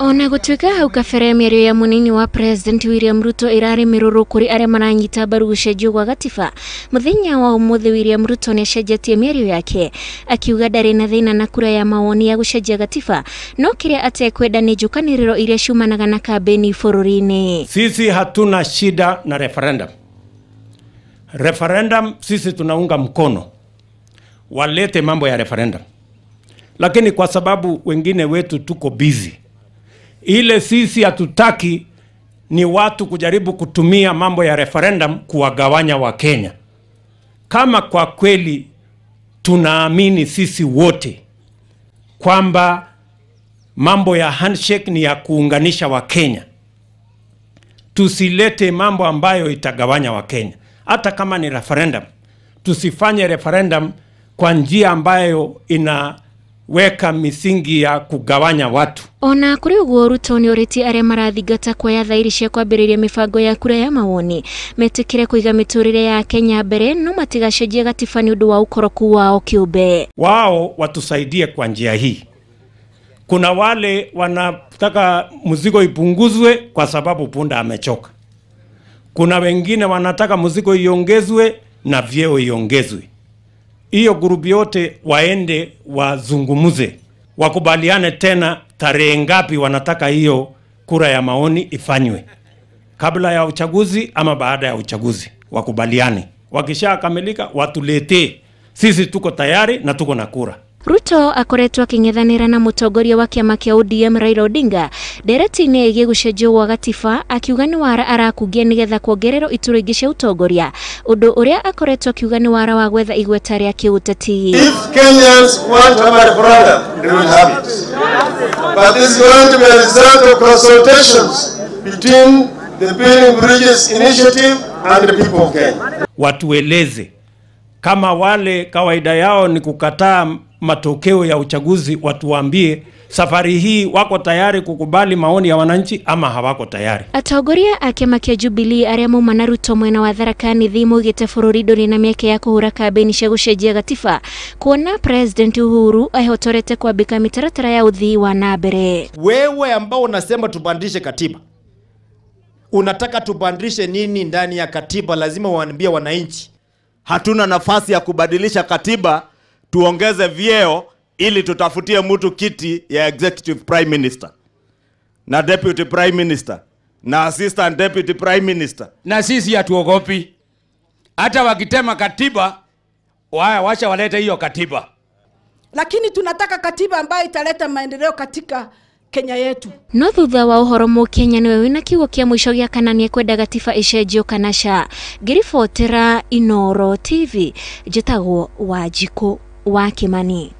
Ona gũtuĩka hau kabere mĩario ya mũnini wa President William Ruto ĩrarĩ mĩrũrũ kũrĩ arĩa maranyita mbaru gũcenjio gwa gatiba, mũthenya wa ũmũthĩ William Ruto nĩacenjetie mĩario yake akiuga ndarĩ na thĩna na kura ya mawoni ya gũcenjia gatiba, no kĩrĩa atekwenda nĩ njũkanĩrĩro iria ciumanaga na kambeni bũrũri-inĩ. Sisi hatuna shida na referendum. Referendum sisi tunaunga mkono, walete mambo ya referendum, lakini kwa sababu wengine wetu tuko busy, ile sisi hatutaki ni watu kujaribu kutumia mambo ya referendum kuwagawanya wa Kenya. Kama kwa kweli tunaamini sisi wote kwamba mambo ya handshake ni ya kuunganisha wa Kenya, tusilete mambo ambayo itagawanya wa Kenya. Hata kama ni referendum, tusifanye referendum kwa njia ambayo inaweka misingi ya kugawanya watu. Ona kũrĩ ũguo Ruto nĩorĩtie arĩa marathingata kuoya thairi cia kwambĩrĩria mĩbango ya kura ya mawoni metĩkĩre kũiga mĩtũrĩre ya Kenya mbere no matigacenjie gatiba nĩ ũndũ wa ũkoroku wao kĩũmbe. Wao watusaidie kwa njia hii. Kuna wale wanataka mzigo ipunguzwe kwa sababu punda amechoka. Kuna wengine wanataka mzigo iongezwe na vyeo iongezwe. Hiyo grupu yote waende wazungumuze, wakubaliane tena tarehe ngapi wanataka hiyo kura ya maoni ifanywe, kabla ya uchaguzi ama baada ya uchaguzi. Wakubaliane, wakishakamilika watuletee, sisi tuko tayari na tuko na kura. Ruto akoretwo akĩng'ethanĩra na mũtongoria wa kĩama kĩa ODM Raila Odinga ndereti-inĩ ĩgiĩ gũcenjio gwa gatiba, akiuga nĩ wara arakungia nĩgetha kuongererwo iturwa ingĩ cia ũtongoria, ũndũ ũrĩa akoretwo akiuga nĩ wara wa gwetha igweta rĩa kĩũteti. If Kenyans want to have a referendum, they will have it. But this is going to be a result of consultations between the Building Bridges Initiative and the people of Kenya. Watueleze kama wale kawaida yao ni kukataa matokeo ya uchaguzi, watuambie safari hii wako tayari kukubali maoni ya wananchi ama hawako tayari. Atongoria a kĩama kĩa Jubilee arĩa mauma na Ruto mwena wa Tharaka Nithi maugĩte bũrũri ndũrĩ na mĩeke ya kũhũra kambĩini cia gũcenjia gatiba, kuona President Uhuru ehotorete kwambĩka mĩtaratara ya ũthii wa na mbere. Wewe ambao unasema tubadilishe katiba, unataka tubadilishe nini ndani ya katiba? Lazima waambie wananchi. Hatuna nafasi ya kubadilisha katiba tuongeze vyeo ili tutafutie mtu kiti ya executive prime minister na deputy prime minister na assistant deputy prime minister. Na sisi hatuogopi, hata wakitema katiba wacha walete hiyo katiba, lakini tunataka katiba ambayo italeta maendeleo katika Kenya yetu. No thutha wa ũhoro Mũkenya nĩwe wĩna kiugo kĩa mũico gĩa kana nĩekwenda gatiba ĩcenjio kana ca. Ngĩribotera Inooro TV, njĩtagwo Wanjikũ wa Kimani.